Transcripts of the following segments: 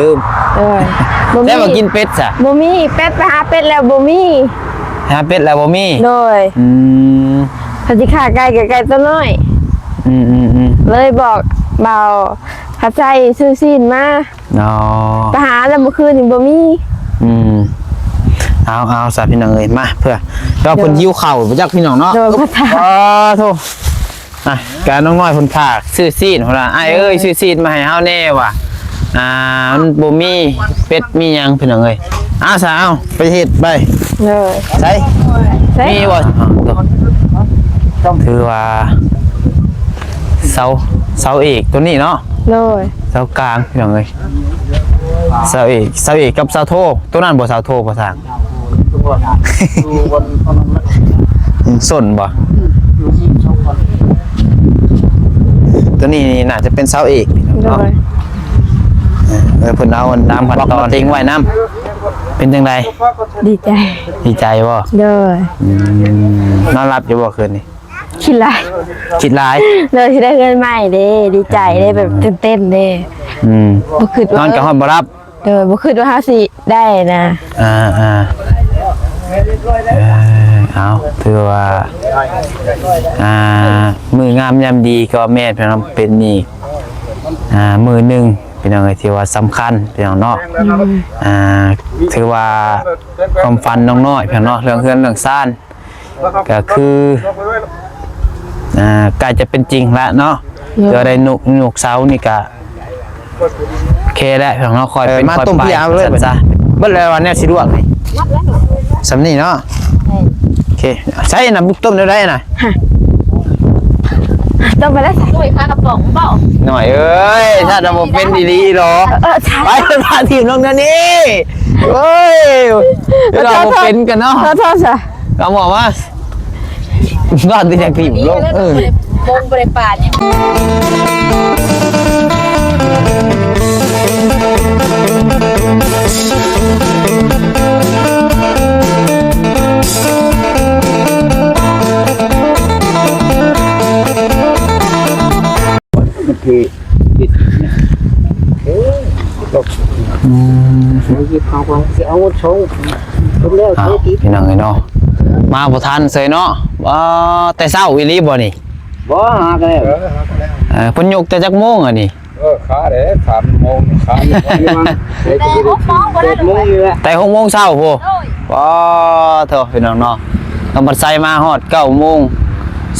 ລືມ ໂດຍ ບໍ່ມີ ແຕ່ວ່າກິນເປັດຊະ ບໍ່ມີ ເປັດ ໄປຫາເປັດແລ້ວບໍ່ມີ ຫາເປັດແລ້ວບໍ່ມີ ໂດຍ ອືມ ເພິ່ນຊິຂ້າໄກ່ ກໍໄກ່ຕົວນ້ອຍ ອືມໆໆ ເລີຍບອກບ່າວພັດໄຊຊື້ຊີ້ນມາ ອໍ ໄປຫາແລ້ວມື້ຄືນນີ້ບໍ່ມີ ອືມ ເອົາ ເອົາຊະພີ່ນ້ອງເອີຍ ມາ ເພື່ອ ກໍເພິ່ນ ໂດຍ ຫິວເຂົ້າບໍ່ຈັກພີ່ນ້ອງເນາະ ໂດຍ ໂອ້ ໂທ້ ອ່ະ ກະນ້ອງນ້ອຍເພິ່ນຝາກຊື້ຊີ້ນ ເພິ່ນວ່າ ອ້າຍເອີຍ ຊື້ຊີ້ນມາໃຫ້ເຮົາແດ່ວ່າ ອ່າ ມັນບໍ່ມີເປັດມີຫຍັງພີ່ນ້ອງເອີຍ ເອົາຊະ ເອົາ ໄປເຮັດໄປ ໂດຍ ໃສ ໃສ ມີບໍ່ ອ່າ ໂຕ ຖືວ່າເສົາ ເສົາເອກໂຕນີ້ເນາະ ໂດຍ ເສົາກາງພີ່ນ້ອງເອີຍ ເສົາເອກ ເສົາເອກກັບເສົາໂທ ໂຕນັ້ນບໍ່ເສົາໂທບໍ່ຊ່າງ ມັນສົ້ນບໍ່? ຕົວນີ້ນີ້ໜ້າຈະເປັນເສົາເອກ ໂດ ເນາະ ຍ ເອີ ເພິ່ນເອົານ້ຳຂັ້ນຕອນມາຕິງໄວ້ນຳ ເປັນຈັ່ງໃດ? ດີໃຈ ດີໃຈບໍ່? ໂດຍ ອືມ ນອນຫຼັບຢູ່ບໍ່ຄືນນີ້? ຄິດຫຼາຍ ຄິດຫຼາຍ ໂດຍ ຊິໄດ້ເຮືອນໃໝ່ເດ້ ດີໃຈເດ້ ແບບຕື່ນເຕັ້ນເດ້ ອືມ ບໍ່ຄິດວ່າ ນອນກໍຮອດບໍ່ຫຼັບ ໂດຍ ບໍ່ຄິດວ່າເຮົາຊິໄດ້ນະ ອ່າ ອ່າ ເອີ ເອົາ ຖືວ່າ ອ່າ ມື້ງາມຍາມດີກໍແມ່ນເນາະ ເປັນອີກ ອ່າ ມື້ໜຶ່ງ ພີ່ນ້ອງເອີຍ ທີ່ວ່າສຳຄັນ ພີ່ນ້ອງເນາະ ອືມ ອ່າ ຖືວ່າຄວາມຝັນນ້ອງນ້ອຍ ພີ່ນ້ອງເນາະ ເລື່ອງເຮືອນເລື່ອງຊານ ກໍຄື ອ່າ ໃກ້ຈະເປັນຈິງແລ້ວເນາະ ໂດຍ ເພື່ອໄດ້ນຸກ ນຸກເສົານີ້ກະໂອເຄແລ້ວເນາະ ຄ່ອຍເປັນ ເອີ ມາ ຄ່ອຍໄປ ຕົ້ມເພຍເອົາເລີຍ ຊັ້ນຊະ ເບິດແລ້ວວ່າແນວຊິລວກນີ້ ສ່ຳນີ້ເນາະ ໂອເຄ ໃສ່ນ້ຳຕົ້ມແນວໃດນະ ຮະ ຕົ້ມໄປແລ້ວ ໂອ້ຍ ຄາກະປ໋ອງບໍ່ ນ້ອຍເອີຍ ຖ້າຈະບໍ່ເປັນອີ່ຫຼີດອກ ເອີ ໃສ່ ໄປ ພາທີມລົງແນວນີ້ ໂອ້ຍ ເວລາບໍ່ເປັນກັນເນາະ ໂທດ ໂທດຊະ ກະບອກວ່າ ນອນທີ່ຈະຖິ້ມລົງ ເອີ ໂມງບໍ່ໄດ້ປານຫຍັງ ມັນເພ ເອີ ອືມ ເອົາ ພີ່ນ້ອງເອີຍເນາະ ມາບໍ່ທັນເສີຍເນາະ ເອີ ແຕ່ເຊົ້າອີ່ຫຼີບໍ່ນີ້? ບໍ່ ຫາກະແລ້ວ ເອີ ຫາກະແລ້ວ ເອີ ເພິ່ນຍົກແຕ່ຈັກໂມງອັນນີ້? ເອີ ຄາເດ້ ສາມໂມງນີ້ ຄາ ແຕ່ຫົກໂມງບໍ່ໄດ້ ແປດໂມງນີ້ແຫຼະ ແຕ່ຫົກໂມງເຊົ້າພຸ້ນ ໂອ້ຍ ປ້າໂທ້ ພີ່ນ້ອງເນາະ ນ້ອງພັດໄຊມາຮອດເກົ້າໂມງ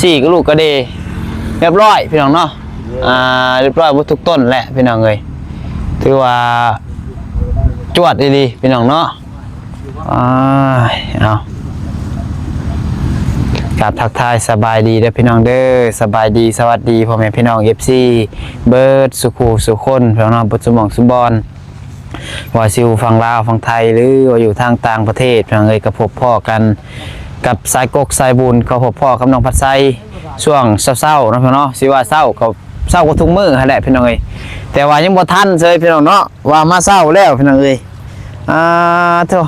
ຊີ້ກະລູກກະເດ ຮຽບຮ້ອຍ ພີ່ນ້ອງເນາະ ອ່າ ຮຽບຮ້ອຍໝົດທຸກຕົ້ນແຫຼະ ພີ່ນ້ອງເອີຍ ຖືວ່າຈວດອີ່ຫຼີ ພີ່ນ້ອງເນາະ ອ້າຍ ເອົາ ກາບທັກທາຍສະບາຍດີເດີພີ່ນ້ອງເດີ ສະບາຍດີສະຫວັດດີພໍ່ແມ່ພີ່ນ້ອງ ເອັຟຊີ ເບິດສູ່ຄູ່ສູ່ຄົນ ພີ່ນ້ອງເນາະ ເບິດສູ່ໝ່ອງສູ່ບ່ອນ ວ່າຊິຢູ່ຝັ່ງລາວຝັ່ງໄທ ຫຼືວ່າຢູ່ທາງຕ່າງປະເທດ ພີ່ນ້ອງເອີຍ ກໍພົບພໍ້ກັນກັບສາຍກົກສາຍບຸນ ກໍພົບພໍ້ກັບນ້ອງພັດໄຊຊ່ວງເຊົ້າໆເນາະ ພີ່ນ້ອງເນາະ ຊິວ່າເຊົ້າກໍ ເຊົ້າກວ່າທຸກມື້ຫັ້ນແຫຼະພີ່ນ້ອງເອີຍ ແຕ່ວ່າຍັງບໍ່ທັນເຊີຍພີ່ນ້ອງເນາະ ວ່າມາເຊົ້າແລ້ວພີ່ນ້ອງເອີຍ ອ່າ ໂທ້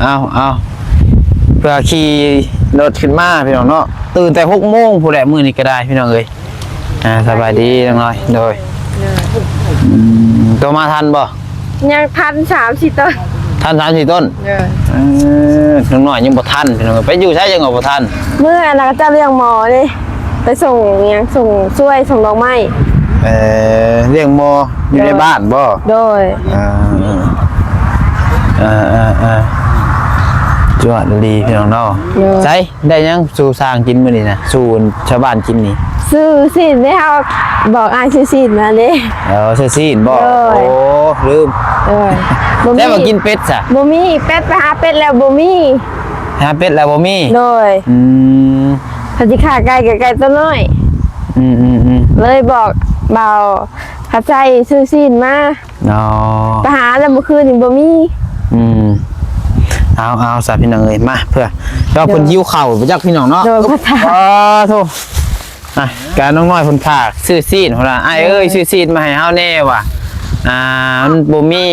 ເອົາ ເອົາ ເພື່ອຂີ່ລົດຂຶ້ນມາພີ່ນ້ອງເນາະ ຕື່ນແຕ່ຫົກໂມງພຸ້ນແຫຼະ ມື້ນີ້ກໍໄດ້ພີ່ນ້ອງເອີຍ ອ່າ ສະບາຍດີນ້ອງນ້ອຍ ໂດຍ ອືມ ໂຕມາທັນບໍ່? ຍັງທັນສາມສີ່ຕົ້ນ ທັນສາມສີ່ຕົ້ນ ເອີ ນ້ອງນ້ອຍຍັງບໍ່ທັນພີ່ນ້ອງ ໄປຢູ່ໃສຍັງບໍ່ທັນ ເມື່ອນັ້ນເຈົ້າລ້ຽງໝໍເດ້ ໄປສົ່ງຫຍັງ ສົ່ງຊ່ວຍ ສົ່ງດອກໄມ້ ເອີ ລ້ຽງໝໍຢູ່ໃນບ້ານບໍ່? ໂດຍ ເອີ ເອີ ເອີ ເອີ ຈວດອີ່ຫຼີພີ່ນ້ອງເນາະ ໂດຍ ໃສ ໄດ້ຫຍັງສູ່ຊ່າງກິນມື້ນີ້ນະ ສູ່ຊາວບ້ານກິນນີ້? ຊື້ຊີ້ນເດ້ ເຮົາບອກອ້າຍຊື້ຊີ້ນມາເດ້ ເອີ ຊື້ຊີ້ນບໍ່? ໂດຍ ໂອ້ ລືມ ໂດຍ ບໍ່ມີ ແຕ່ວ່າກິນເປັດຊະ ບໍ່ມີ ເປັດ ໄປຫາເປັດແລ້ວບໍ່ມີ ຫາເປັດແລ້ວບໍ່ມີ ໂດຍ ອືມ ເພິ່ນຊິຂ້າໄກ່ ກໍໄກ່ຕົວນ້ອຍ ອືມໆໆ ເລີຍບອກບ່າວພັດໄຊຊື້ຊີ້ນມາ ອໍ ໄປຫາແລ້ວມື້ຄືນນີ້ບໍ່ມີ ອືມ ເອົາ ເອົາຊະພີ່ນ້ອງເອີຍ ມາ ເພື່ອ ເພາະເພິ່ນ ໂດຍ ຫິວເຂົ້າໄປຈັກພີ່ນ້ອງເນາະ ໂດຍ ໂອ້ ໂທ້ ອ່ະ ກະນ້ອງນ້ອຍເພິ່ນຝາກຊື້ຊີ້ນ ເພິ່ນວ່າ ອ້າຍເອີຍ ຊື້ຊີ້ນມາໃຫ້ເຮົາແດ່ວ່າ ອ່າ ມັນບໍ່ມີ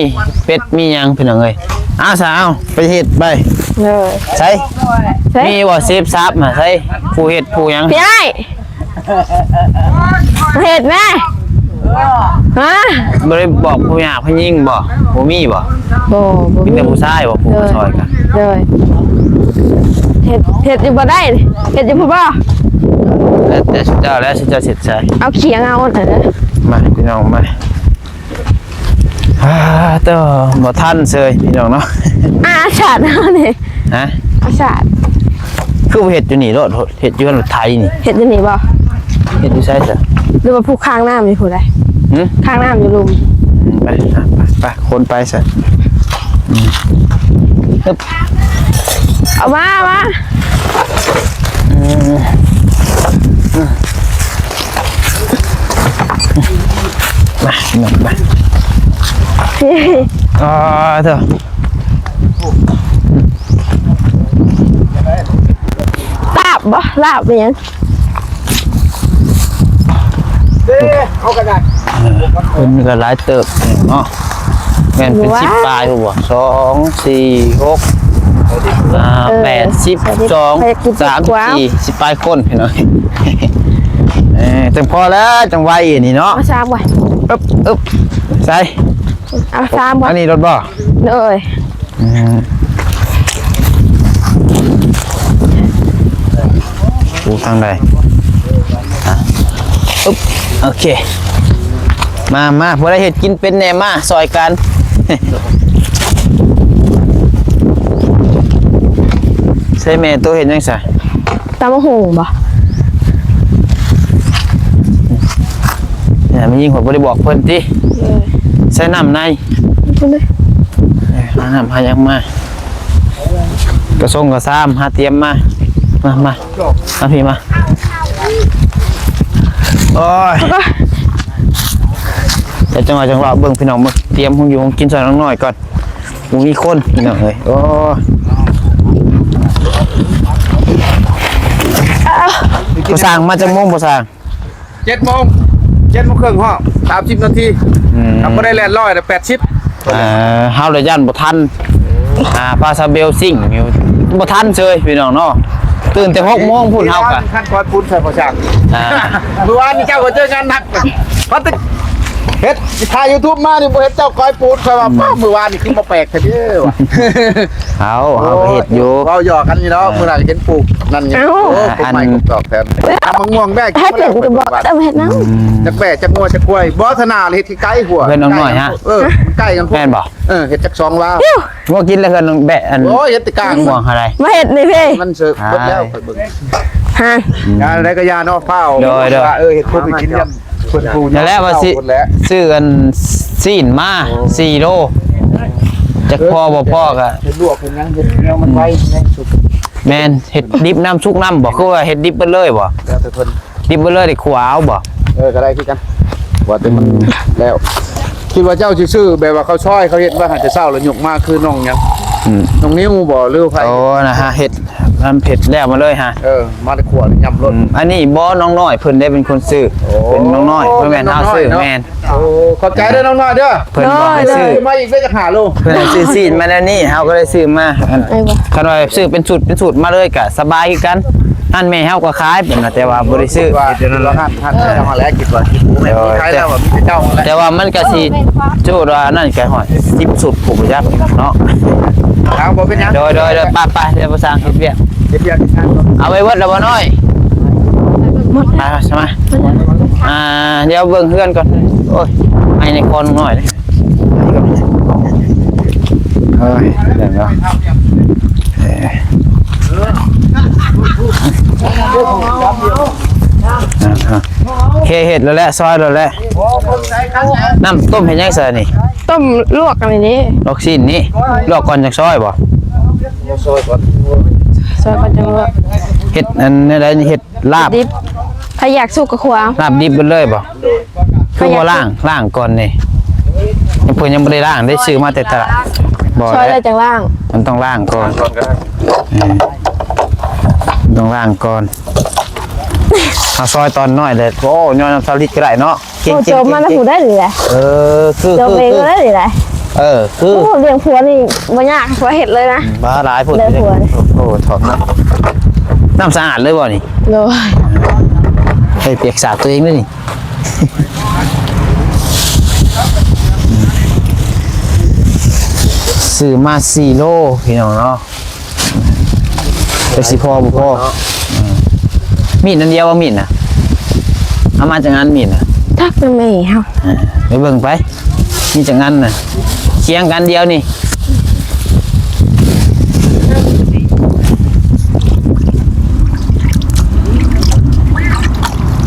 ເປັດມີຫຍັງພີ່ນ້ອງເອີຍ ເອົາຊະ ເອົາ ໄປເຮັດໄປ ໂດຍ ໃສ ໃສ ມີບໍ່ ເຊຟຊາບມາໃສ ຜູ້ເຮັດຜູ້ຫຍັງ ພີ່ອ້າຍ ເຮັດແມ ຮະ? ບໍ່ໄດ້ບອກຜູ້ຍາກຜູ້ຍິງບໍ່? ບໍ່ມີບໍ່? ບໍ່ ບໍ່ມີ ມີແຕ່ຜູ້ຊາຍບໍ່ ຜູ້ມາຊ່ອຍກັນ? ໂດຍ ເຮັດ ເຮັດຢູ່ບໍ່ໄດ້ ເຮັດຢູ່ບໍ່? ແລ້ວແຕ່ເຈົ້າ ແລ້ວເຈົ້າເຮັດໃສ ເອົາຂຽງເອົາອັນນັ້ນ ມາພີ່ນ້ອງມາ. ອ່າ ເຕີ ບໍ່ທັນເຊີຍພີ່ນ້ອງເນາະ ອາສາດເຮົານີ້ ຮະ? ອາສາດ ຄືບໍ່ເຮັດຢູ່ນີ້ໂລດ ເຮັດຢູ່ເຮືອນລົດໄຖນີ້ ເຮັດຢູ່ນີ້ບໍ່? ເຮັດຢູ່ໃສຊະ? ຫຼືວ່າຜູ້ຄ້າງນ້ຳຢູ່ຜູ້ໃດ? ຫື? ຄ້າງນ້ຳຢູ່ລຸ່ມ ໄປ ໄປ ໄປ ຄົນໄປຊະ ອືມ ເອົາມາ ເອົາມາ ອືມ ມາ ມາ ມາ ອ່າ ເທີ ລາບບໍ່? ລາບອີຫຍັງ? ເດ້ ເອົາກະດາດ ເອີ ຄົນກໍຫຼາຍເຕີບເນາະ ແມ່ນເປັນສິບປາຍພຸ້ນບໍ່? ສອງ ສີ່ ຫົກ ຫ້າ ເອີ ແປດ ສິບ ສິບສອງ ສາມ ສິບສີ່ ສິບປາຍຄົນພີ່ນ້ອງ ເອີ ຈັ່ງພໍແລ້ວ ຈັ່ງໄວອັນນີ້ເນາະ ເອົາສາມໄວ້ ອຶບ ອຶບ ໃສ່ ເອົາສາມໄວ້ ອັນນີ້ລົດບໍ່? ໂດຍ ອືມ ປູທາງໃດ? ອະ ອຶບ ໂອເຄ ມາ ມາ ຜູ້ໃດເຮັດກິນເປັນແດ່ ມາຊ່ອຍກັນ ໃສ່ແມ່ໂຕເຮັດຫຍັງຊະ? ຕຳບັກຫຸ່ງບໍ່? ແມ່ຍິງຂ້ອຍບໍ່ໄດ້ບອກເພິ່ນຕິ? ເອີ ໃສ່ນ້ຳໃນ ເອີ ຫານ້ຳຫາຫຍັງມາ ກະຊົງກະຊາມ ຫາຕຽມມາ ມາ ມາ ມາພີ່ມາ ໂອ້ຍ ແຕ່ຈັ່ງຫວະ ຈັ່ງຫວະ ເບິ່ງພີ່ນ້ອງ ເບິ່ງ ຕຽມຫ້ອງຢູ່ຫ້ອງກິນຊ່ອຍນ້ອງນ້ອຍກ່ອນ ບໍ່ມີຄົນພີ່ນ້ອງເອີຍ ໂອ້ ພໍ່ຊ່າງມາຈັກໂມງ ພໍ່ຊ່າງ? ເຈັດໂມງ ເຈັດໂມງເຄິ່ງຮອດ ສາມສິບນາທີ ອືມ ຖ້າບໍ່ໄດ້ແລ່ນຮ້ອຍນະ ແປດສິບ ເອີ ເຮົາລະຢ້ານບໍ່ທັນ ອ່າ ພາສາເບວຊິງຢູ່ ບໍ່ທັນເຊີຍພີ່ນ້ອງເນາະ ຕື່ນແຕ່ຫົກໂມງພຸ້ນເຮົາກະ ຄັນກ້ອຍປູນໃສ່ພໍ່ຊ່າງ ອ່າ ມື້ວານນີ້ເຈົ້າກໍເຈີງານໜັກ ພັດເຮັດຖ່າຍຢູທູບມານີ້ບໍ່ເຫັນເຈົ້າກ້ອຍປູນ ຂ້ອຍວ່າ ອືມ ປ້າ ມື້ວານນີ້ຄືບໍ່ແປກແທ້ເດ້ ເອົາ ເຮົາກໍເຮັດຢູ່ ເວົ້າຫຍອກກັນຢູ່ເນາະ ເອີ ມື້ໜ້າກໍເຫັນປູກນັ້ນຢູ່ ເອົ້າ ໂອ້ ກົກໄມ້ ອັນ ກົກຕອກແທນ ເອົາມະມ່ວງແບກ ໃຫ້ເປັນກະບອກ ເອີ ເຮັດນຳ ອືມ ຈັກແບກ ຈັກງົວ ຈັກຄວາຍ ບໍ່ ທະໜາເຮັດທີ່ໄກຫົວ ເຮືອນນ້ອງນ້ອຍຮະ ເອີ ໃກ້ກັນພຸ້ນ ແມ່ນບໍ່? ເອີ ເຮັດຈັກສອງວາ ງົວກິນແລ້ວເຮືອນນ້ອງແບກ ອັນ ໂອ້ຍ ເຮັດແຕ່ກາງ ມະມ່ວງເທົ່າໃດ ມາເຮັດນີ້ພີ່ ມັນເສີກ ເບິດແລ້ວ ເອີ ເບິ່ງ ຮະ ອືມ ຢ່າໃດກໍຢ່າເນາະ ຟ້າວ ໂດຍ ໂດຍ ວ່າ ເອີ ເຮັດຄົນໄປກິນຍຳ ເພິ່ນປູ ນັ້ນແຫຼະວ່າຊິຊື້ອັນຊີ້ນມາ ໂອ້ ສີ່ໂລ ຈັກພໍບໍ່ພໍກະ ເຮັດລວກເຮັດຫຍັງ ເຮັດແນວມັນໄວ ອືມ ແມ່ນ ສຸກ ແມ່ນ ເຮັດດິບນຳ ສຸກນຳບໍ່? ຄືວ່າເຮັດດິບເບິດເລີຍບໍ່? ແລ້ວແຕ່ເພິ່ນ ດິບເບິດເລີຍ ໄດ້ຂົ້ວເອົາບໍ່? ເອີ ກໍໄດ້ຄືກັນ ວ່າແຕ່ມັນ ອືມ ແລ້ວ ຄິດວ່າເຈົ້າຊິຊື້ແບບວ່າເຂົາຊອຍ ເຂົາເຮັດໄວ້ໃຫ້ແຕ່ເຊົ້າ ແລ້ວຍົກມາຄືນ້ອງຫຍັງ ອືມ ນ້ອງນິວບໍ່ ຫຼືໃຜ? ໂອ້ ນະຮະ ເຮັດ ນຳເຮັດແລ້ວມາເລີຍຮະ ເອີ ມາແຕ່ຂົ້ວແລ້ວຍຳໂລດ ອືມ ອັນນີ້ບໍ່ ນ້ອງນ້ອຍເພິ່ນໄດ້ເປັນຄົນຊື້ ໂອ້ ເປັນນ້ອງນ້ອຍ ເພິ່ນແມ່ນເຮົາຊື້ ນ້ອງນ້ອຍເນາະ ແມ່ນ ໂອ້ ຂອບໃຈເດີນ້ອງນ້ອຍເດີ ເພິ່ນບອກໃຫ້ຊື້ ໂດຍ ຊື້ມາອີກເດີຈັກຫ້າໂລ ເພິ່ນໃຫ້ຊື້ຊີ້ນມາແນວນີ້ ເຮົາກໍໄດ້ຊື້ມາ ອັນ ເອີ ຄັນວ່າຊື້ເປັນຊຸດ ເປັນຊຸດມາເລີຍກໍສະບາຍຄືກັນ ຫັ້ນແມ່ເຮົາກໍຂາຍເພິ່ນວ່າ ແຕ່ວ່າບໍ່ໄດ້ຊື້ ວ່າຮ້ານ ຮ້ານເຈົ້າຫັ້ນແຫຼະ ຄິດວ່າ ໂດຍ ຂາຍແລ້ວ ມີແຕ່ເຈົ້າຫັ້ນແຫຼະ ແຕ່ວ່າມັນກໍຊິ ໂອ້ ຈຸດວ່ານັ້ນກໍຮອດສິບຊຸດ ຜູ້ບໍ່ຈັກເນາະ ເອົາ ບໍ່ເປັນຫຍັງ ໂດຍ ໂດຍ ໂດຍ ໄປ ໄປ ດຽວບໍ່ຊ່າງເຮັດວຽກ ເຮັດວຽກ ເອົາໄວ້ເບິດແລ້ວບໍ່ນ້ອຍ? ໝົດ ມາ ມາ ອ່າ ດຽວເບິ່ງເຮືອນກ່ອນ ໂອ້ຍ ໄອໃນຄໍນ້ອຍເດ້ ເອີຍ ເລື່ອງເນາະ ເອີ ອ່າ ໂອເຄ ເຮັດແລ້ວແຫຼະ ຊອຍແລ້ວແຫຼະ ນ້ຳຕົ້ມເຮັດຫຍັງຊະນີ້? ຕົ້ມລວກອັນນີ້ເດ້ ລວກຊີ້ນນີ້ ລວກກ່ອນຈັ່ງຊອຍບໍ່? ຊອຍກ່ອນ ຊອຍກ່ອນຈັ່ງລວກ ເຮັດອັນແນວໃດນີ້ ເຮັດລາບ ດິບ ໃຜຢາກສຸກກໍຂົ້ວເອົາ ລາບດິບເບິດເລີຍບໍ່? ຄືບໍ່ລ້າງ ລ້າງກ່ອນນີ້ ຍັງ ເພິ່ນຍັງບໍ່ໄດ້ລ້າງເດ້ ຊື້ມາແຕ່ຕະຫຼາດ ບໍ່ ຊອຍແລ້ວຈັ່ງລ້າງ ມັນຕ້ອງລ້າງກ່ອນ ເອີ ຕ້ອງລ້າງກ່ອນ ເອົາຊອຍຕອນນ້ອຍແຫຼະ ໂອ້ ຍ້ອນນ້ຳສາລິດກໍໄດ້ເນາະ ເກັ່ງໆ ໂອ້ ໂຈມມາແລ້ວຜູ້ໃດນີ້ແຫຼະ ເອີ ຄື ໂຈມເອງກໍໄດ້ນີ້ແຫຼະ ເອີ ຄື ໂອ້ ລ້ຽງຜົວນີ້ບໍ່ຍາກ ວ່າເຮັດເລີຍນະ ບ້າ ຫຼາຍໂພດ ລ້ຽງຜົວນີ້ ໂອ້ ຖອກນ້ຳ ນ້ຳສະອາດເລີຍບໍ່ນີ້? ໂດຍ ເຮີ້ຍ ປຽກສາກຕົວເອງເລີຍນີ້. ຊື້ມາສີ່ໂລພີ່ນ້ອງເນາະ ຈະຊິພໍບໍ່ພໍ. ອືມ ມີດອັນດຽວບໍ່ ມີດນະ? ເອົາມາຈັກອັນ ມີດນະ? ຈັກນຳແມ່ເຮົາ. ອ່າ ໄປເບິ່ງໄປ ມີຈັກອັນນະ? ຄຽງກັນດຽວນີ້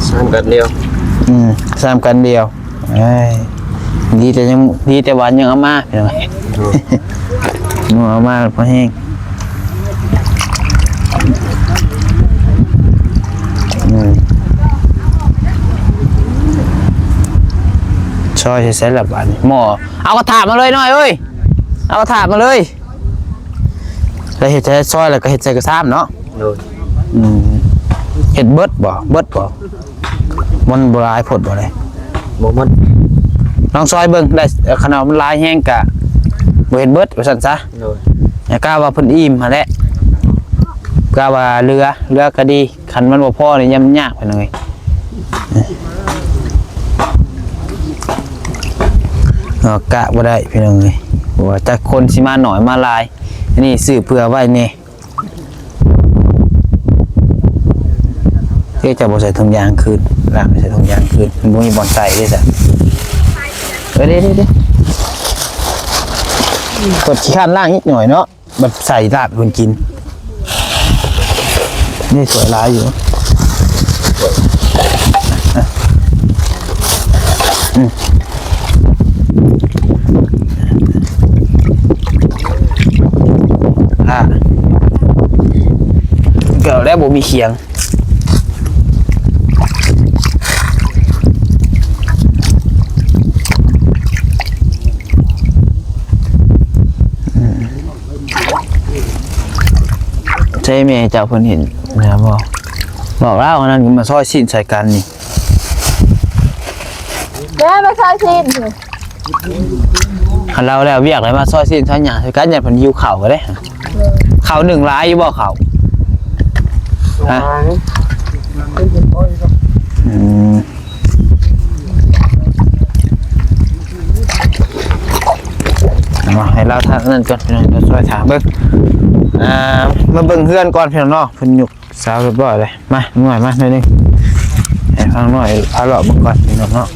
ສາມກັນດຽວ. ອືມ ສາມກັນດຽວ. ເອີຍ ດີແຕ່ຍັງ ດີແຕ່ວ່າຍັງເອົາມາພີ່ນ້ອງ. ໂດຍ ຍັງເອົາມາພໍແຮງ. ອືມ ຊອຍໃສ່ລະບາດນີ້ ໝໍ້ ເອົາກະທະມາເລີຍນ້ອຍເອີຍ ເອົາກະທະມາເລີຍ. ແລ້ວເຮັດໃສ່ ຊອຍແລ້ວກໍເຮັດໃສ່ກະຊາມເນາະ. ໂດຍ ອືມ ເຮັດເບິດບໍ່ ເບິດບໍ່? ມັນບໍ່ຫຼາຍໂພດບໍ່ເດ? ບໍ່ໝົດ ລອງຊອຍເບິ່ງໄດ້ ຄັນວ່າມັນຫຼາຍແຮງກະບໍ່ເຮັດເບິດວ່າຊັ້ນຊະ. ໂດຍ ກະວ່າເພິ່ນອີ່ມຫັ້ນແຫຼະ ກະວ່າເຫຼືອ ເຫຼືອກະດີ ຄັນມັນບໍ່ພໍນີ້ຍາກໄປໜ້ອຍ. ເນາະ ກະບໍ່ໄດ້ພີ່ນ້ອງເອີຍ ວ່າຈັກຄົນຊິມາໜ້ອຍມາຫຼາຍ ອັນນີ້ຊື້ເຜື່ອໄວ້ແດ່. ເອີ ເຈົ້າບໍ່ໃສ່ຖົງຢາງຄືນ ລາກໃສ່ຖົງຢາງຄືນ ມັນບໍ່ມີບ່ອນໃສ່ເດ້ຊະ. ເອີ ເດ້ໆໆ ກົດຂີ້ຄ້ານລ້າງນິດໜ້ອຍເນາະ ແບບໃສ່ລາບໃຫ້ເພິ່ນກິນ. ນີ້ສວຍຫຼາຍຢູ່. ອືມ ອ່າ ເກີດແລ້ວບໍ່ມີຂຽງ. ອືມ ໃຊ່ແມ່ເຈົ້າເພິ່ນເຫັນນະບໍ່? ບອກລາວ ອັນນັ້ນມາຊອຍຊີ້ນໃສ່ກັນນີ້ ແມ່ມາຊອຍຊີ້ນ. ຄັນລາວແລ້ວວຽກແລ້ວມາຊອຍຊີ້ນຊອຍຫຍັງໃສ່ກັນ ຢ້ານເພິ່ນຫິວເຂົ້າເດ້. ເອີ ເຂົ້າໜຶ້ງຫຼາຍຢູ່ບໍ່ເຂົ້າ? ຮະ? ອືມ ເອົາໃຫ້ລາວທາງນັ້ນກ່ອນ ພີ່ນ້ອງ ເດີ ຊ່ອຍຖາມເບິ່ງ. ອ່າ ມາເບິ່ງເຮືອນກ່ອນ ພີ່ນ້ອງເນາະ ເພິ່ນຍົກ ເສົາຮຽບຮ້ອຍເລີຍ. ມາ ນ້ອຍມາໜ້ອຍໜຶ່ງ ໃຫ້ທາງນ້ອຍພາເລາະເບິ່ງກ່ອນພີ່ນ້ອງເນາະ.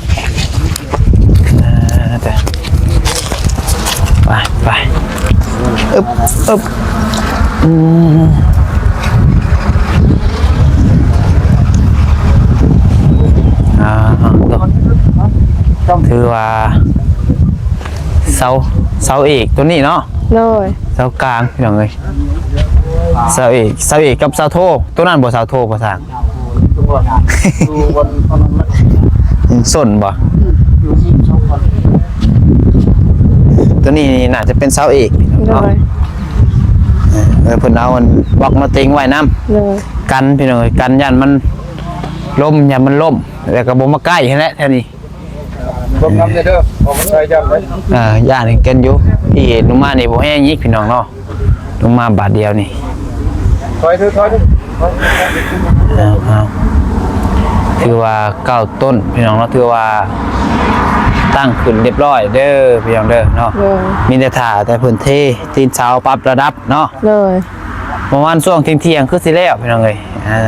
ອ່າ ໄປ ໄປ ອຶບ ອຶບ ອືມ ອ່າ ໂຕ ຖືວ່າເສົາ ເສົາເອກໂຕນີ້ເນາະ. ໂດຍ ເສົາກາງພີ່ນ້ອງເອີຍ ເສົາເອກ ເສົາເອກກັບເສົາໂທ. ໂຕນັ້ນບໍ່ເສົາໂທບໍ່ຊ່າງ? ມັນສົ້ນບໍ່? ໂຕນີ້ນີ້ໜ້າຈະເປັນເສົາເອກເນາະ. ໂດຍ ເອີ ເພິ່ນເອົາອັນບລັອກມາເຕັງໄວ້ນຳ. ໂດຍ ກັນພີ່ນ້ອງເອີຍ ກັນຢ້ານມັນລົ້ມ ຢ້ານມັນລົ້ມ ແລ້ວກໍບໍ່ມາໃກ້ຫັ້ນແຫຼະແຖວນີ້. ລົງນຳເດີ ອອກໄປຢ້ານໄປ ອ່າ ຢ້ານກັນຢູ່ ທີ່ລົງມານີ້ບໍ່ແຮງອີກພີ່ນ້ອງເນາະ ລົງມາບາດດຽວນີ້. ຖອຍເດີ ຖອຍເດີ ເອົາ ເອົາ ຖືວ່າເກົ້າຕົ້ນພີ່ນ້ອງເນາະ ຖືວ່າຕັ້ງຂຶ້ນຮຽບຮ້ອຍເດີພີ່ນ້ອງເດີເນາະ. ໂດຍ ມີແຕ່ຖ້າແຕ່ເພິ່ນເທຕີນເສົາປັບລະດັບເນາະ. ໂດຍ ປະມານຊ່ວງທ່ຽງໆ ຄືຊິແລ້ວພີ່ນ້ອງເອີຍ. ອ່າ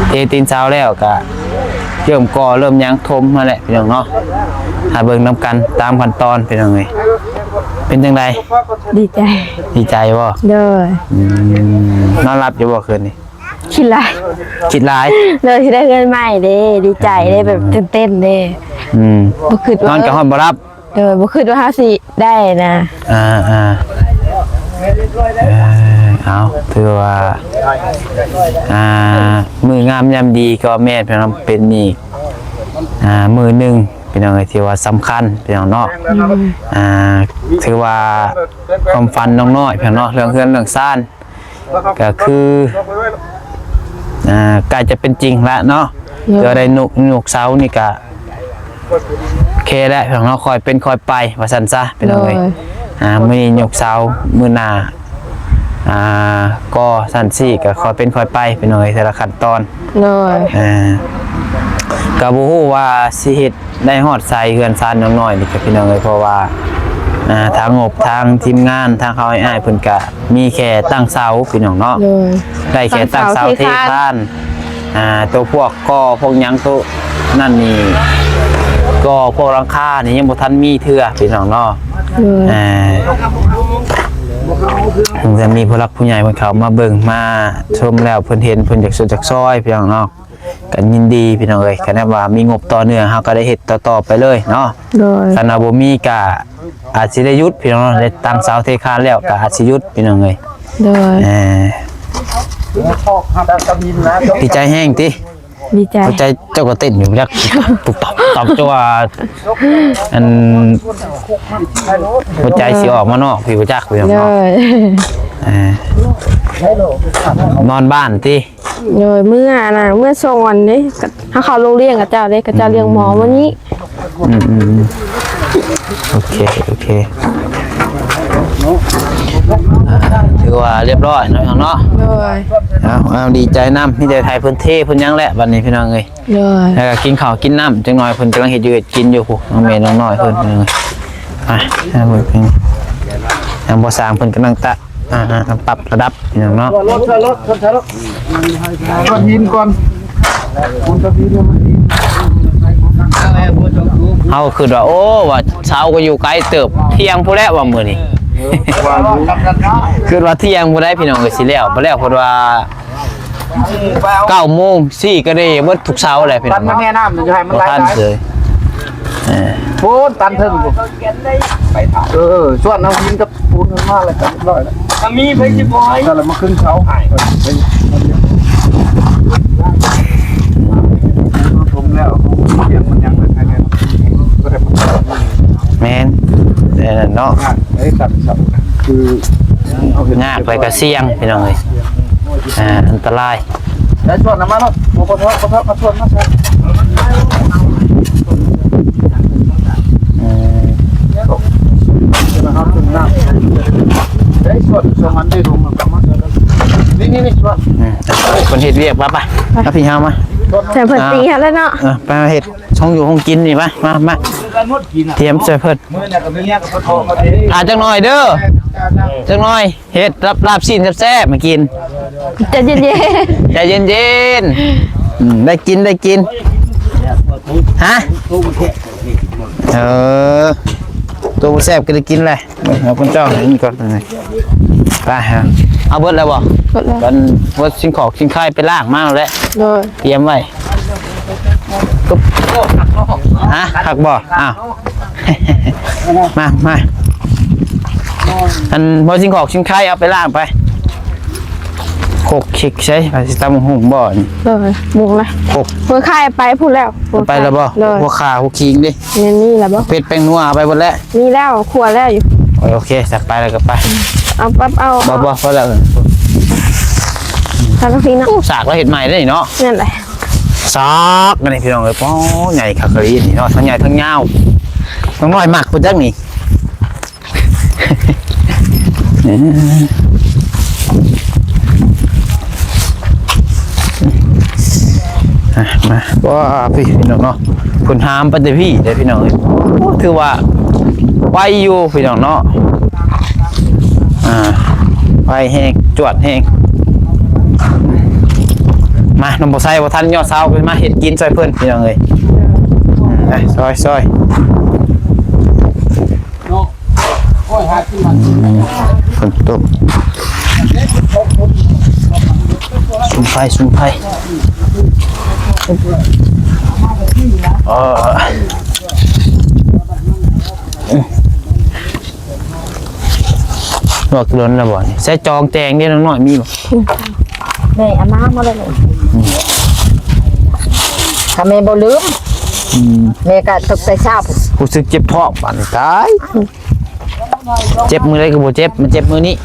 ເທຕີນເສົາແລ້ວກະເລີ່ມກໍ່ເລີ່ມຫຍັງຖົມຫັ້ນແຫຼະພີ່ນ້ອງເນາະ. ຖ້າເບິ່ງນຳກັນຕາມຂັ້ນຕອນພີ່ນ້ອງເອີຍ. ເປັນຈັ່ງໃດ? ດີໃຈ. ດີໃຈບໍ່? ໂດຍ ອືມ ນອນຫຼັບຢູ່ບໍ່ຄືນນີ້? ຄິດຫຼາຍ ຄິດຫຼາຍ. ໂດຍ ຊິໄດ້ເຮືອນໃໝ່ເດ້ ດີໃຈເດ້ ອືມ ແບບຕື່ນເຕັ້ນເດ້. ອືມ ບໍ່ຄິດວ່າ ນອນກໍນອນບໍ່ຫຼັບ. ໂດຍ ບໍ່ຄິດວ່າເຮົາຊິໄດ້ນະ. ອ່າໆ ເອີ ເອົາ ຖືວ່າ ອ່າ ມື້ງາມຍາມດີກໍແມ່ນ ເປັນອີກ ອ່າ ມື້ໜຶ່ງພີ່ນ້ອງເອີຍ ທີ່ວ່າສຳຄັນພີ່ນ້ອງເນາະ. ໂດຍ ອ່າ ຖືວ່າຄວາມຝັນນ້ອງນ້ອຍພີ່ນ້ອງເນາະ ເລື່ອງເຮືອນເລື່ອງຊານ ກໍຄື ອ່າ ໃກ້ຈະເປັນຈິງແລ້ວເນາະ. ໂດຍ ເພື່ອໄດ້ຍົກ ຍົກເສົານີ້ກະໂອເຄແລ້ວພີ່ນ້ອງເນາະ ຄ່ອຍເປັນຄ່ອຍໄປວ່າຊັ້ນຊະພີ່ນ້ອງເອີຍ. ໂດຍ ອ່າ ມື້ນີ້ຍົກເສົາ ມື້ໜ້າ ອ່າ ກໍ່ຊັ້ນຊີ້ກະຄ່ອຍເປັນຄ່ອຍໄປພີ່ນ້ອງເອີຍ ແຕ່ລະຂັ້ນຕອນ. ໂດຍ ອ່າ ກະບໍ່ຮູ້ວ່າຊິເຮັດ ໄດ້ຮອດໃສເຮືອນຊານນ້ອງນ້ອຍນີ້ກະພີ່ນ້ອງເອີຍ ເພາະວ່າ ອ່າ ທາງງົບ ທາງທີມງານ ທາງເຂົາອ້າຍໆ ເພິ່ນກະມີແຄ່ຕັ້ງເສົາພີ່ນ້ອງເນາະ ໂດຍ ໄດ້ແຄ່ຕັ້ງເສົາ ຕັ້ງເສົາເທຄານ ເທຄານ ອ່າ ໂຕພວກກໍ່ພວກຫຍັງໂຕນັ້ນນີ້ ກໍ່ພວກຫຼັງຄານີ້ຍັງບໍ່ທັນມີເທື່ອພີ່ນ້ອງເນາະ ໂດຍ ອ່າ ເພິ່ນຈະມີຜູ້ຫຼັກຜູ້ໃຫຍ່ເພິ່ນເຂົ້າມາເບິ່ງມາຊົມແລ້ວ ເພິ່ນເຫັນເພິ່ນຢາກຊ່ວຍຢາກຊ່ອຍພີ່ນ້ອງເນາະ ກໍຍິນດີພີ່ນ້ອງເອີຍ ຄັນວ່າມີງົບຕໍ່ເນື່ອງ ເຮົາກໍໄດ້ເຮັດຕໍ່ໆໄປເລີຍເນາະ ໂດຍ ຄັນວ່າບໍ່ມີກໍອາດຊິໄດ້ຢຸດພີ່ນ້ອງເນາະ ໄດ້ຕັ້ງເສົາເທຄານແລ້ວກໍອາດຊິຢຸດພີ່ນ້ອງເອີຍ ໂດຍ ເອີ ດີໃຈແຮງຕິ ດີໃຈ ຫົວໃຈເຈົ້າກໍເຕັ້ນຢູ່ຈັກ ປຸບປັບ ຕັບ ເຈົ້າວ່າ ອັນ ຫົວໃຈຊິອອກມານອກ ພີ່ ບໍ່ຈັກພີ່ນ້ອງ ໂດ ເນາະ ຍ ເອີ ນອນບ້ານຕິ ໂດຍ ເມື່ອອັນນ່າ ເມື່ອສອງວັນເດ້ ເຮົາເຂົ້າໂຮງຮຽນເຂົາເຈົ້າເດ້ ເຂົາເຈົ້າລ້ຽງໝໍມື້ນີ້ ອືມໆໆ ໂອເຄ ໂອເຄ ອ່າ ຖືວ່າຮຽບຮ້ອຍເນາະ ພີ່ນ້ອງເນາະ ໂດຍ ເອົາ ເອົາ ດີໃຈນຳ ມີແຕ່ໃຫ້ເພິ່ນເທເພິ່ນຫຍັງແຫຼະ ບັດນີ້ພີ່ນ້ອງເອີຍ ໂດຍ ແລ້ວກໍກິນເຂົ້າກິນນ້ຳຈັກໜ່ອຍ ເພິ່ນກຳລັງເຮັດຢູ່ເຮັດກິນຢູ່ພຸ້ນ ນ້ອງເມນ້ອງນ້ອຍເພິ່ນ ອ່າ ຍັງບໍ່ສ້າງ ເພິ່ນກຳລັງຕະ ອ່າ ປັບລະດັບພີ່ນ້ອງເນາະ ເຮົາກໍຄິດວ່າ ໂອ້ ວ່າເສົາກໍຢູ່ໄກເຕີບ ທ່ຽງພຸ້ນແຫຼະວ່າມື້ນີ້ ຄິດວ່າທ່ຽງພຸ້ນໄດ໋ພີ່ນ້ອງເອີຍ ຊິແລ້ວບໍ່ແລ້ວ ເພິ່ນວ່າ ເກົ້າໂມງສີ່ກໍໄດ້ເບິດທຸກເສົາແຫຼະພີ່ນ້ອງ ຕັນແມ່ນ້ຳ ຢ່າໃຫ້ມັນໄຫຼຫຼາຍ ເອີ ໂພນຕັນເທິງ ເອີ ສ່ວນເອົາຫີນກັບປູນມາແລ້ວກໍຮຽບຮ້ອຍແລ້ວ ຖ້າມີໃຜຊິບໍ່ໃຫ້ ແລ້ວມາຂຶ້ນເສົາ ແມ່ນ ແຕ່ນັ້ນເນາະ ຍາກໄດ້ຕັ້ງເສົາ ຄືຍາກ ແລ້ວກໍສ່ຽງພີ່ນ້ອງເອີຍ ອ່າ ອັນຕະລາຍ ໄດ້ສ່ວນນຳມາເນາະ ບໍ່ ບໍ່ເທາະ ບໍ່ເທາະ ມາສ່ວນມາໃສ່ ອືມ ໄດ້ສ່ວນສອງອັນ ໄດ້ສອງອັນ ນີ້ ນີ້ ນີ້ ສ່ວນ ອືມ ເພິ່ນເຮັດວຽກ ໄປ ໄປ ເອົາພີ່ເຮົາມາ ໃສ່ເພິ່ນຕີຫັ້ນແຫຼະເນາະ ເອີ ໄປເຮັດ ຫ້ອງຢູ່ຫ້ອງກິນນີ້ ມາ ມາ ມາ ຕຽມໃສ່ເພິ່ນ ຖ້າຈັກໜ່ອຍເດີ ຈັກໜ່ອຍ ເຮັດລາບ ລາບຊີ້ນແຊບໆ ມາກິນ ໃຈເຢັນໆ ໃຈເຢັນໆ ອືມ ໄດ້ກິນ ໄດ້ກິນ ຮະ ເອີ ໂຕບໍ່ແຊບກໍໄດ້ກິນແຫຼະ ເບິ່ງເອົາຄົນເຈົ້າໃຫ້ກິນກ່ອນ ໄປ ເອົາເບິດແລ້ວບໍ່? ເບິດແລ້ວ ກັນ ເບິດສິ່ງຂອງສິ່ງຂາຍໄປລ້າງມາແລ້ວແຫຼະ ໂດຍ ຕຽມໄວ້ ຮະ ຄັກບໍ່? ອ້າວ ມາ ມາ ອັນ ເອົາສິ່ງຂອງສິ່ງຂາຍເອົາໄປລ້າງໄປ ຄົກເຄັກໃສ ພາຊິຕຳບັກຫຸ່ງບໍ່ນີ້? ໂດຍ ໝູນລະ ຄົກ ເພິ່ນຂາຍໄປພຸ້ນແລ້ວ ໄປແລ້ວບໍ່? ໂດຍ ຫົວຂ່າຫົວຂີງເດ້ ແມ່ນມີແລ້ວບໍ່? ເຜັດແປ້ງນົວເອົາໄປເບິດແລ້ວ ມີແລ້ວ ຂົ້ວແລ້ວຢູ່ ໂອເຄ ສັບໄປແລ້ວກໍໄປ ເອົາປັບເອົາ ບໍ່ ບໍ່ ພໍແລ້ວ ເອີ ສາກລະພີເນາະ ໂອ້ ສາກລະເຮັດໃໝ່ເດ້ເນາະ ແມ່ນແຫຼະ ສາກ ອັນນີ້ພີ່ນ້ອງເອີຍ ປ້ອ ໃຫຍ່ຄັກອີ່ຫຼີນີ້ເນາະ ທັງໃຫຍ່ທັງຍາວ ນ້ອງນ້ອຍມັກພຸ້ນຈັກນີ້ ອ່ະ ມາ ວ້າ ພີ່ ພີ່ນ້ອງເນາະ ເພິ່ນຫາມໄປແຕ່ພີ້ເດ້ພີ່ນ້ອງເອີຍ ໂອ້ ຖືວ່າໄວຢູ່ພີ່ນ້ອງເນາະ ອ່າ ໄວແຮງ ຈວດແຮງ ມາ ນ້ອງບໍ່ໃສ່ບໍ່ທັນຍໍເສົາ ກໍມາເຮັດກິນຊ່ອຍເພິ່ນພີ່ນ້ອງເອີຍ ອືມ ໄປ ຊ່ອຍ ຊ່ອຍ ອືມ ຝົນຕົກ ສຸມໄຟ ສຸມໄຟ ເອີ ລວກດົນແລ້ວບໍ່ນີ້? ໃສ່ຈອງແຈງເດ້ ນ້ອງນ້ອຍມີບໍ່? ແມ່ເອົາມາໝົດແລ້ວ ຖ້າແມ່ບໍ່ລືມ ອືມ ແມ່ກໍຕົກແຕ່ເຊົ້າ ຮູ້ສຶກເຈັບທ້ອງບາດນີ້ ຕາຍ ເຈັບມື້ໃດກໍບໍ່ເຈັບ ມາເຈັບມື້ນີ້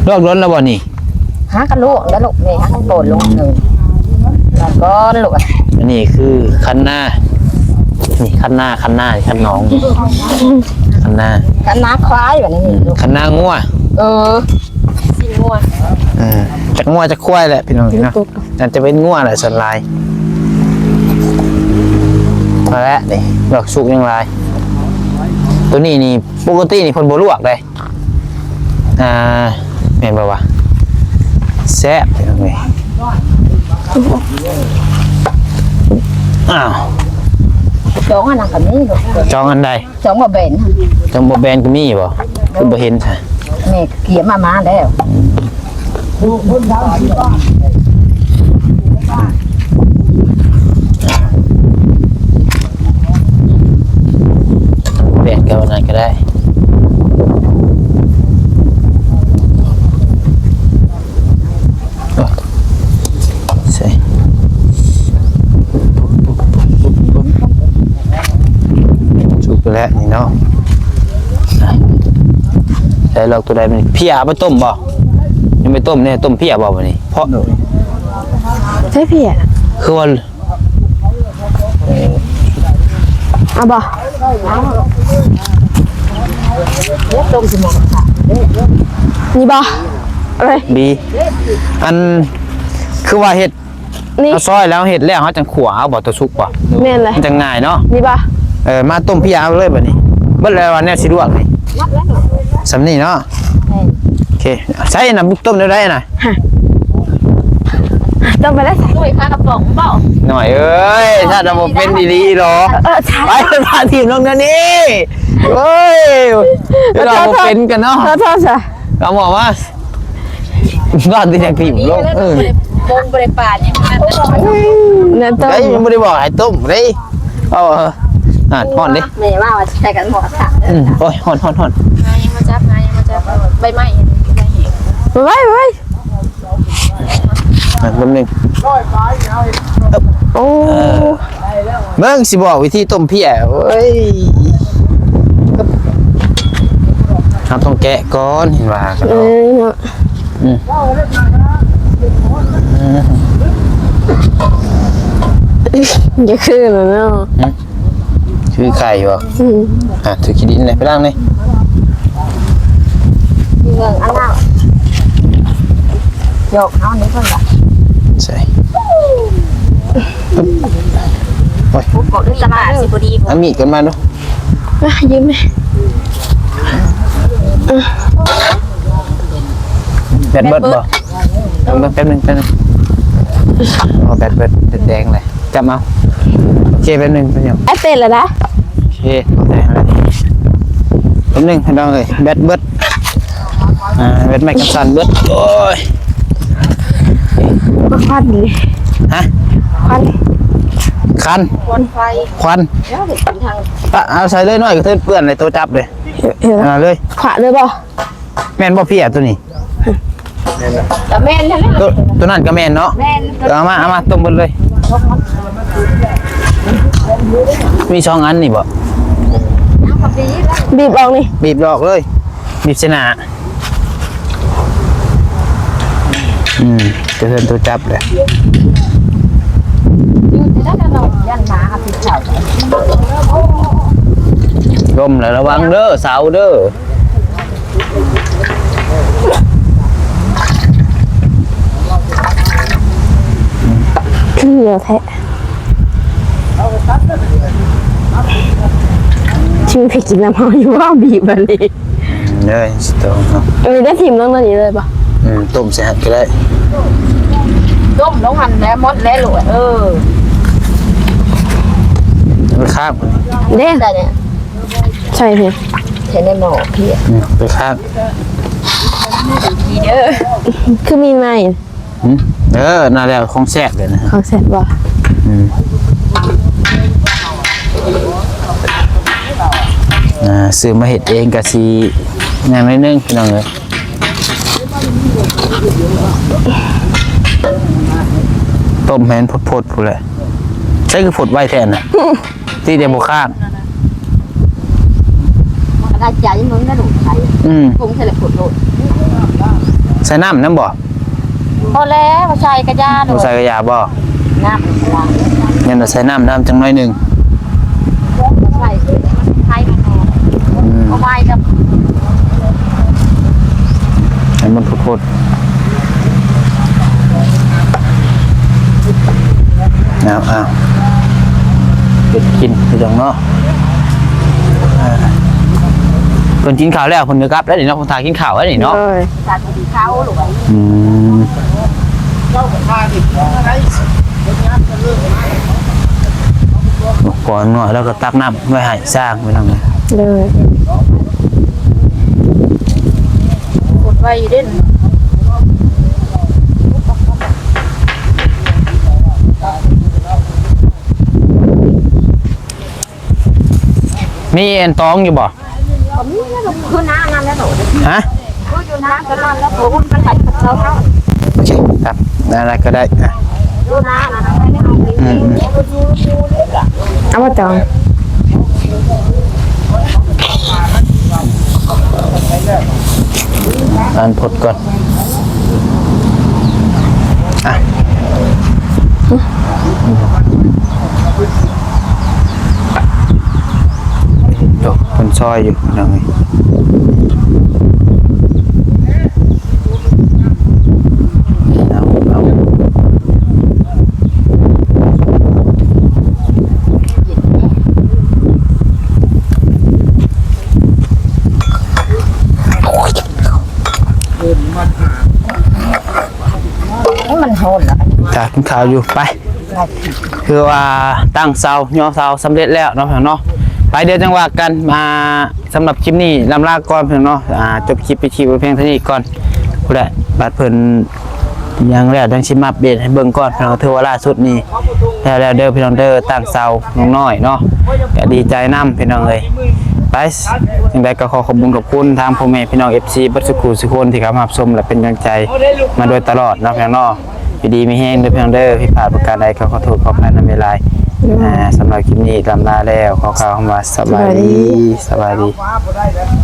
ລວກດົນແລ້ວບໍ່ນີ້? ຫາກະລວກແລ້ວລູກ ແມ່ຫາກະໂປນລົງໜຶ່ງ ແລ້ວກໍລວກ ອັນນີ້ຄືຄັນນາ ນີ້ຄັນນາ ຄັນນາ ຄັນໜອງ ຄັນນາ ຄັນນາຄວາຍ ບັດນີ້ ອືມ ຄັນນາງົວ ເອີ ຊີ້ນງົວ ເອີ ຈັກງົວຈັກຄວາຍແຫຼະພີ່ນ້ອງເນາະ ອາດຈະເປັນງົວແຫຼະສ່ວນຫຼາຍ. ນີ້ ລວກສຸກຍັງຫຼາຍ. ໂຕນີ້ນີ້ ປົກກະຕິນີ້ເພິ່ນບໍ່ລວກເດ້. ອ່າ ແມ່ນບໍ່ວະ? ແຊບ ພີ່ນ້ອງເອີຍ. ອ້າວ ສອງອັນນັ້ນກໍມີລູກ ສອງອັນໃດ? ສອງບໍ່ແບນ ສອງບໍ່ແບນກໍມີບໍ່? ຄືບໍ່ເຫັນຊະ? ແມ່ກຽມມາ ມາແລ້ວ. ແບນກັບອັນນັ້ນກໍໄດ້. ໃສ່ ສຸກໄປແລ້ວນີ້ເນາະ. ໃສ່ລອກໂຕໃດມັນ ເພຍເອົາໄປຕົ້ມບໍ່? ຍັງໄປຕົ້ມແດ່ ຕົ້ມເພຍບໍ່ບັດນີ້? ເພາະ ໃສ່ເພຍ ຄືວ່າ ເອົາບໍ່? ນີ້ບໍ່? ເອົາເລີຍ. ດີ. ອັນ ຄືວ່າເຮັດ ນີ້ ເຮົາຊອຍແລ້ວ ເຮັດແລ້ວເຮົາຈັ່ງຂົ້ວເອົາບໍ່? ຕົວສຸກບໍ່? ແມ່ນແຫຼະ ມັນຈັ່ງງ່າຍເນາະ. ນີ້ບໍ່? ເອີ ມາຕົ້ມເພຍເອົາເລີຍບັດນີ້. ເບິດແລ້ວວ່າແນວຊິລວກນີ້. ສ່ຳນີ້ເນາະ. ແມ່ນ. ໂອເຄ. ໃສ່ນະ ຕົ້ມແນວໃດນະ? ຮະ ຕົ້ມໄປແລ້ວ ຕຸ້ຍຄາກະປ໋ອງບໍ່? ນ້ອຍເອີຍ ຖ້າບໍ່ເປັນອີ່ຫຼີດອກ. ເອີ ເອີ ໃສ່ ໄປ ພາທີມລົງແນວນີ້. ໂອ້ຍ ເວລາບໍ່ເປັນກັນເນາະ. ໂທດ ໂທດຊະ ເອົາໝໍມາ. ນອນທີ່ຍັງທີມລົງ. ເອີ ບໍ່ໄດ້ປານຫຍັງນັ້ນນະ. ເອີ ຍັງບໍ່ໄດ້ບອກໃຫ້ຕົ້ມເດ້. ເອົາ ອ່າ ຮ້ອນເດ້. ແມ່ວ່າວ່າຊິໃສ່ກັນໝໍກະທະ. ອືມ ໂອ້ຍ ຮ້ອນ ຮ້ອນ ຮ້ອນ. ມາ ຍັງມາຈັບ ມາ ຍັງມາຈັບ ໃບໄມ້ ໄວ້ ໄວ້ ແປັບໜຶ່ງ. ໂອ້ ເອີ ເບິ່ງຊິບອກວິທີຕົ້ມເພຍ. ໂອ້ຍ ເຮົາຕ້ອງແກະກ່ອນ ເຫັນວ່າ. ເອີ ເນາະ. ອືມ ອືມ ຢ່າຄືນະເນາະ. ອືມ ຄືໄຂ່ບໍ່? ອືມ ອ່ະ ຖືຂີ້ດິນເລີຍ ໄປລ້າງເລີຍ. ເບິ່ງອັນນັ້ນ ຢອກເຮົານີ້ເພິ່ນວ່າ ໃສ່ ໂອ້ຍ ບໍ່ໄດ້ຕະຫຼາດຊິບໍ່ດີ. ເອົາມີດກັນມາດູ. ອ່ະ ຢືມແດ່. ແບັດເບິດບໍ່? ເບິ່ງແປັບໜຶ່ງ ແປັບໜຶ່ງ. ອໍ ແບັດເບິດ ແບັດແດງເລີຍ. ຈັບເອົາ. ໂອເຄ ແປັບໜຶ່ງ ແປັບໜຶ່ງ. ແອັດເຕັດແລ້ວນະ. ໂອເຄ ແດງແລ້ວ. ແປັບໜຶ່ງ ພີ່ນ້ອງເອີຍ ແບັດເບິດ. ອ່າ ແບັດໄມ້ກັນສັ່ນເບິດ. ໂອ້ຍ ຄວັນນີ້. ຮະ? ຄວັນ ຄັນ ຄວັນໄຟ ຄວັນ. ເອົາໃສ່ເລີຍ ນ້ອຍກະເທີນເປື້ອນເລີຍ ໂຕຈັບເລີຍ. ເອີ ເອີ ເອົາເລີຍ. ຂວາເລີຍບໍ່? ແມ່ນບໍ່ເພຍໂຕນີ້? ກະແມ່ນຫັ້ນແຫຼະ. ໂຕ ໂຕນັ້ນກະແມ່ນເນາະ. ແມ່ນ. ເອົາມາ ເອົາມາ ຕົ້ມເບິດເລີຍ. ມີສອງອັນນີ້ບໍ່? ບີບອອກນີ້ ບີບອອກເລີຍ. ບີບໃສ່ໜ້າ. ອືມ ກະເທີນໂຕຈັບເລີຍ. ລົມແລ້ວ ລະວັງເດີ ເສົາເດີ. ຄືແທ້ ຊິມີໃຜກິນນຳເຮົາຢູ່ບໍ່? ບີບບັດນີ້ເລີຍ ຊິຕ້ອງເນາະ. ອັນນີ້ໄດ້ຖິ້ມລົງໂຕນີ້ເລີຍບໍ່? ອືມ ຕົ້ມໃສ່ຫັ້ນກະໄດ້. ຕົ້ມລົງຫັ້ນແຫຼະ ໝົດແລ້ວໂລດ. ເອີ ມັນຄ້າງ ເດ້ ໃສ່ນີ້ ໃສ່ພີ້ ໃສ່ໃນໝໍ້ພີ້. ອືມ ໄປຄ້າງ ດີເດີ ຄືມີໃໝ່. ຫືມ ເອີ ນັ້ນແຫຼະ ຂອງແຊບເລີຍນະ. ຂອງແຊບບໍ່? ອືມ ອ່າ ຊື້ມາເຮັດເອງກະຊິຫຍັງໜ້ອຍໜຶ່ງ ພີ່ນ້ອງເອີຍ. ຕົ້ມໃຫ້ມັນຟົດໆ ພຸ້ນແຫຼະ. ໃສ່ຄືຟົດໄວແທ້ນະ. ຕີແຕ່ບໍ່ຄ້າງ ມັນກະໄດ້ໃຈເບິ່ງນະລູກ. ອືມ ປຸງໃສ່ແລ້ວໂພດໂລດ. ໃສ່ນ້ຳນຳບໍ່? ພໍແລ້ວ ບໍ່ໃສ່ກະຢ່າໂລດ. ບໍ່ໃສ່ກະຢ່າບໍ່? ນ້ຳ ຍັງໃສ່ນ້ຳນຳຈັກໜ້ອຍໜຶ່ງ. ບໍ່ໃສ່ ມັນໄຄມັນແນ່. ອືມ ເອົາໄວ້ກັບ ໃຫ້ມັນຟົດໆ. ເອົາ ເອົາ ກິນຄືຈັ່ງເນາະ. ອ່າ ເພິ່ນກິນເຂົ້າແລ້ວ ເພິ່ນກໍກັບແລ້ວນີ້ເນາະ, ເພິ່ນຖ້າກິນເຂົ້າແລ້ວນີ້ເນາະ. ໂດຍ ຖ້າກິນເຂົ້າລູກ. ອືມ ເຈົ້າກໍຖ້າກິນເຂົ້າໄດ້. ພໍນ້ອຍແລ້ວກໍຕັກນ້ຳໄວ້ໃຫ້ຊ້າງໄປນຳ. ໂດຍ ກົດໄວ້ຢູ່ເດ້. ມີອັນຕອງຢູ່ບໍ່? ກໍມີແລ້ວ ຄືໜ້ານັ້ນແຫຼະ. ຮະ? ຄືຢູ່ໜ້າຕະຫຼາດແລ້ວ ໂອ້ ມັນໄປກັບເຈົ້າເຮົາ. ໂອເຄຄັບ ນັ້ນລະກໍໄດ້. ອ່ະ ຢູ່ໜ້ານັ້ນ. ອືມໆ ເອົາບໍ່ຕອງ? ອ່ານພົດກ່ອນ. ອ່ະ ໂອ້ ເພິ່ນຊອຍຢູ່ພີ່ນ້ອງເອີຍ. ເອົາ ເອົາ ມັນຮ້ອນລະ. ຈ້າ ກິນເຂົ້າຢູ່ ໄປ. ຄືວ່າຕັ້ງເສົາ ຍໍເສົາສຳເລັດແລ້ວເນາະ ພີ່ນ້ອງເນາະ. ໄປ ດຽວຈັ່ງວ່າກັນ. ອ່າ ສຳລັບຄລິບນີ້ລ່ຳລາກ່ອນ ພີ່ນ້ອງເນາະ. ອ່າ ຈົບຄລິບໄປທີ່ພຽງເທົ່ານີ້ກ່ອນ. ພຸ້ນແຫຼະ ບາດເພິ່ນຍັງແລ້ວ ຈັ່ງຊິມາອັບເດດໃຫ້ເບິ່ງກ່ອນ ພີ່ນ້ອງ. ຖືວ່າລ່າສຸດນີ້ແລ້ວແລ້ວເດີ ພີ່ນ້ອງເດີ, ຕັ້ງເສົານ້ອງນ້ອຍເນາະ. ກໍດີໃຈນຳ ພີ່ນ້ອງເອີຍ. ໄປ ຈັ່ງໃດກໍຂໍຂອບຄຸນຂອບຄຸນທາງພໍ່ແມ່ພີ່ນ້ອງ ເອັຟຊີ ເບິດສູ່ຄູ່ສູ່ຄົນທີ່ເຂົ້າມາຮັບຊົມ ແລະ ເປັນກຳລັງໃຈມາໂດຍຕະຫຼອດເນາະ ພີ່ນ້ອງເນາະ. ຢູ່ດີມີແຮງເດີ ພີ່ນ້ອງເດີ. ຜິດພາດປະການໃດກໍຂໍໂທດຂໍອະໄພນຳຫຼາຍໆ. ອ່າ ສຳລັບຄລິບນີ້ລ່ຳລາແລ້ວ ຂໍກ່າວຄຳວ່າສະບາຍດີ ສະບາຍດີ ສະບາຍດີ.